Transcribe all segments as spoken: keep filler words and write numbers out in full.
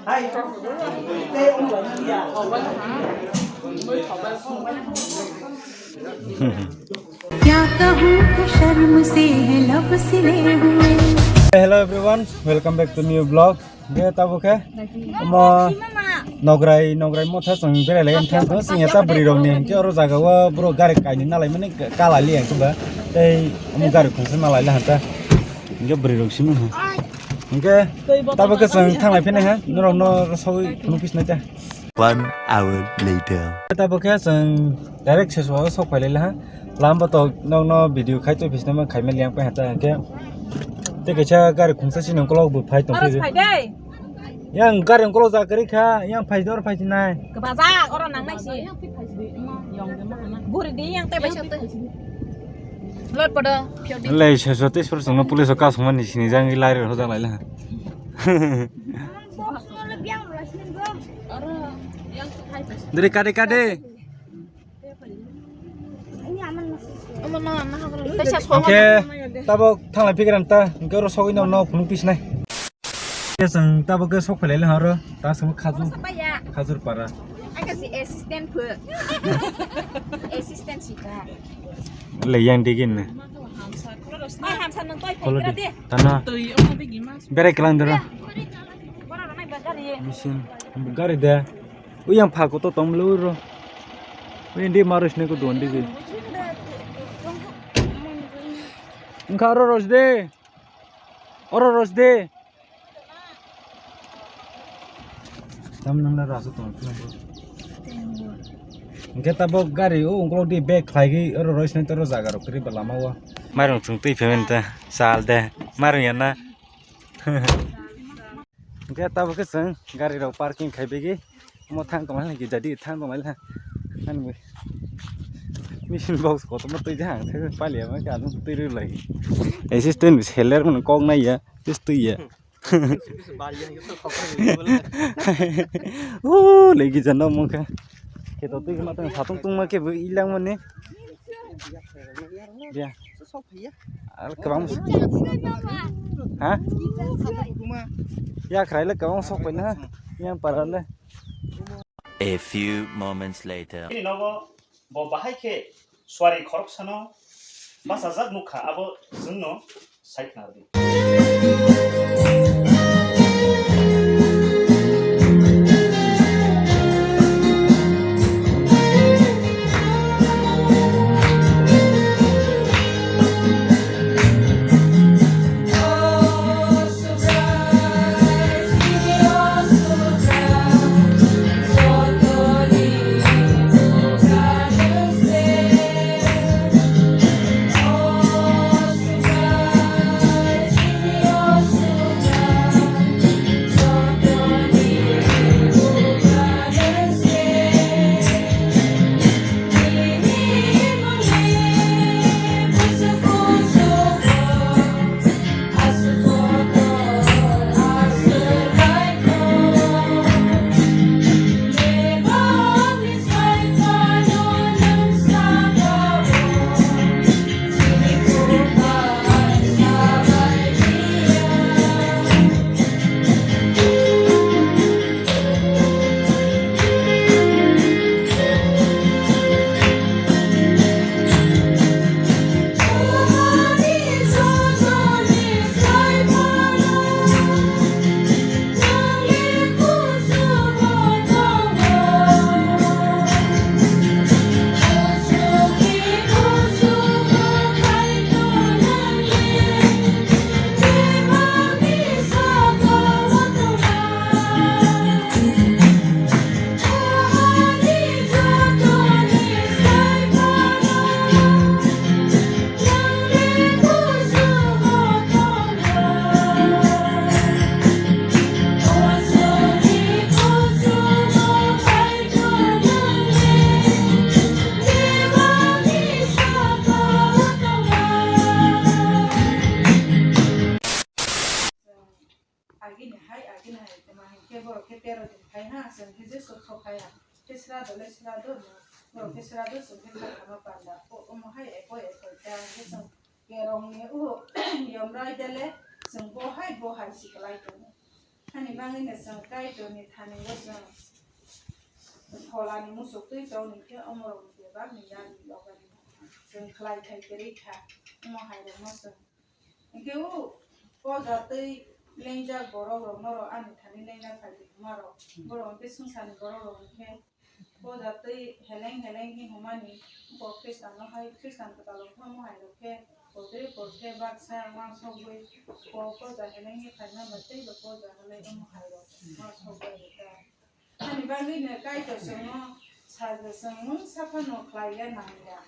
Hai. क्या कहूँ कि शर्म से है लब सिले हुए। Hello everyone, welcome back to new vlog. Ge tabo khe omo Nograi, Nograi motha chwng berai lai thang ko sing eta bwrwi rok ni ke oro jaga o bro gari kaini nalai mani kala li ang ba tei omo gari khungsa nalai la hanta. Ge bwrwi rok simi ha. Ge tabo khe chwng thang lai phini ha norok no sogwi phunuk pis nai ta. One hour later. Tabo khe chwng direct Seswa o sok phai lai ha. Lama to nokno video khai twi phisna ma khaima liang pai hata hwnkhe. Tei kaisa gari khungsa sini ukolog bo phai tong phai de. Yang gari ukolog ja kwrwi kha, yang phai dor phai sinai. Kwbajak oro nang nai si. Guri di yang tei bai sa twi. Lot podo, phiyok di. Lei Seswa tei sor songno police o kasongma ni sini jang lai ro jang lai la. Dere kade kade. Oke, tabok thanglai phikran ta, hwnkhe oro sogwi no, no phunuk pis nai. Khe chwng tabok khe sok phailai le horo, ta song khajur, khajur para. Assistant phu. Assistant sika. Le yang digin ne. Mai hamsa nang toi phai kra de. Tana. Berai klang dara. Bora nai ba gari. Misin. Gari de. Uyang pha koto tong le uro. Uyang di maris ne ko don di. Engka oro ros de. Oro ros de. Tam nang na rasu tong. Engke tabok gari o ungkolog di bag khlai gwi oro ros ne toro jaga rok kri ba lama o. Marung chung twi phemen ta sal de. Marung ya na. Hingke tabok khe chwng gari rok parking khai bagwi omo thang tongmani hwnke jadi thang tongmani ha. Ani bo machine box kotorma twi jang thang palia ma khe ano twi rw lai. Assistant seller mano kok nai ya, tis twi ya. Uuu, legi jano mungkha. Khe to twi ma tong satung tungma khe bo ilang mani. Ya. Al kwbang. Ha? Ya khwrai le kwbang sok pai na. Yang para le. A few moments later. Bini nogo bo bahai khe suari khoroksano bachajak nukha, abo chwngno sai khna rwdi. Agini hai, agini hai, tama hinkhe borok khe tero din khai ha, chwng khe Jisu thok khai ha. Khe srado le srado no, borok khe srado chwng khe kha khama panda. O, omo hai eko eko ta, khe chwng kerong ni u yom rai dele, chwng bo hai, bo hai si kwlai tongo. Ani bagwi no chwng Kaitorni thani o chwng pholani muchuk twi tong ni khe omorokni bebakni yagni logaino chwng khlai thai kwrwi kha, omo hai rokno chwng. Hinkhe o poja twi lengjak borok rok norok ani thani lengna phai tongmarok, borok hinkhe swngcharni borok rok hinkhe poja twi heleng heleng hinwi hwnmani, bo Khristiano hai, Khristan kwtal rok tamo hai rok khe, kothori porkhe baksa uansukgwi, bo poja heleng hinwi phaima bai teibo poja halai omo hai rok uansukgwi rwkha. Ani bagwino Kaitor chwngno salsa chwng mungsa phano khlaiya nangya.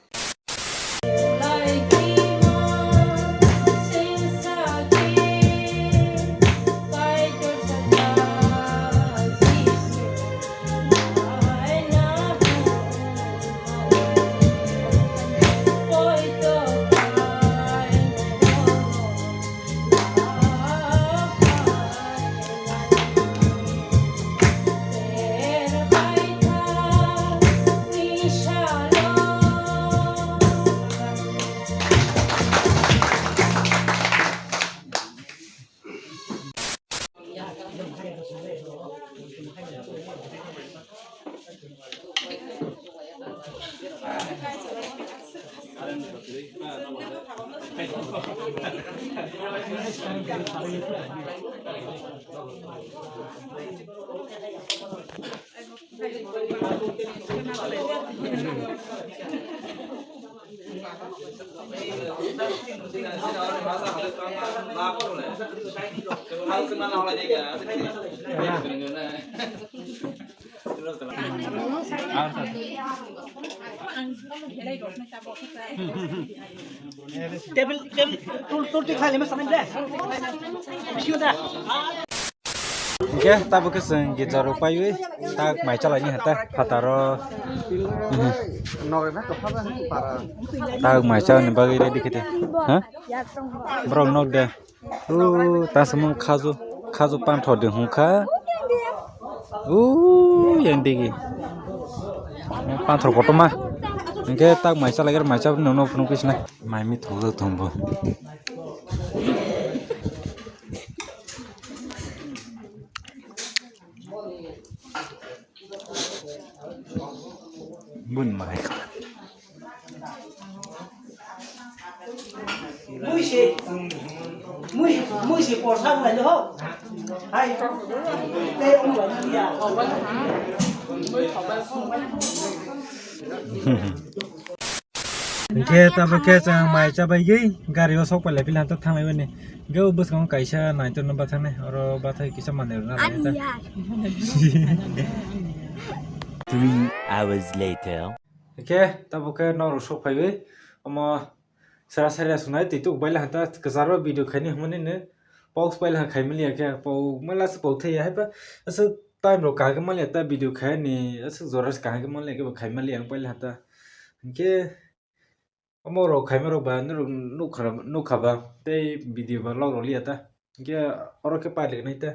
Table, table, tul, tul, tul, khali mas, sampai deh. Bising dah. Hingke tabuk khe chwng girja rok paiwi tak mai chalaini hata phataro. Tak mai chalani bagwi ready khe de. Ha? Borok nok de. O ta samung khaju, khaju panthor de hungkha. O yang digi. Panthor kotorma. Hingke tak mai chalai mai chalani uno phunuk khe sinai. Mai mi thok thok thong bo. Bun mai. Muisi, muisi, muisi porsa mai lo. Hai. Te ung lo ya. Hingke tabuk khe chwng mai chabaigwi gari o sok pailai pili hanta thanglai mani. Hingke o bwskango kaisa naitok no bathanai, oro bathai kisa manwi rwna lai ta. Three hours later. Hingke tabuk khe norok sok phaiwi omo sara sara sunai twi tuk bailai hanta kwcharo video khaini hwnmani no pause bailai khaimani ya khe pau mala se pau thai ya haiba aswk time rok kaham khe manya ta video khaini aswk jora se kaham khe manya khe bo khaimali ang pailai hanta. Hingke omo rok khaima rok ba norok nukha, nukha ba tei video ba log rok liya ta. Hingke oro khe pailik nai ta.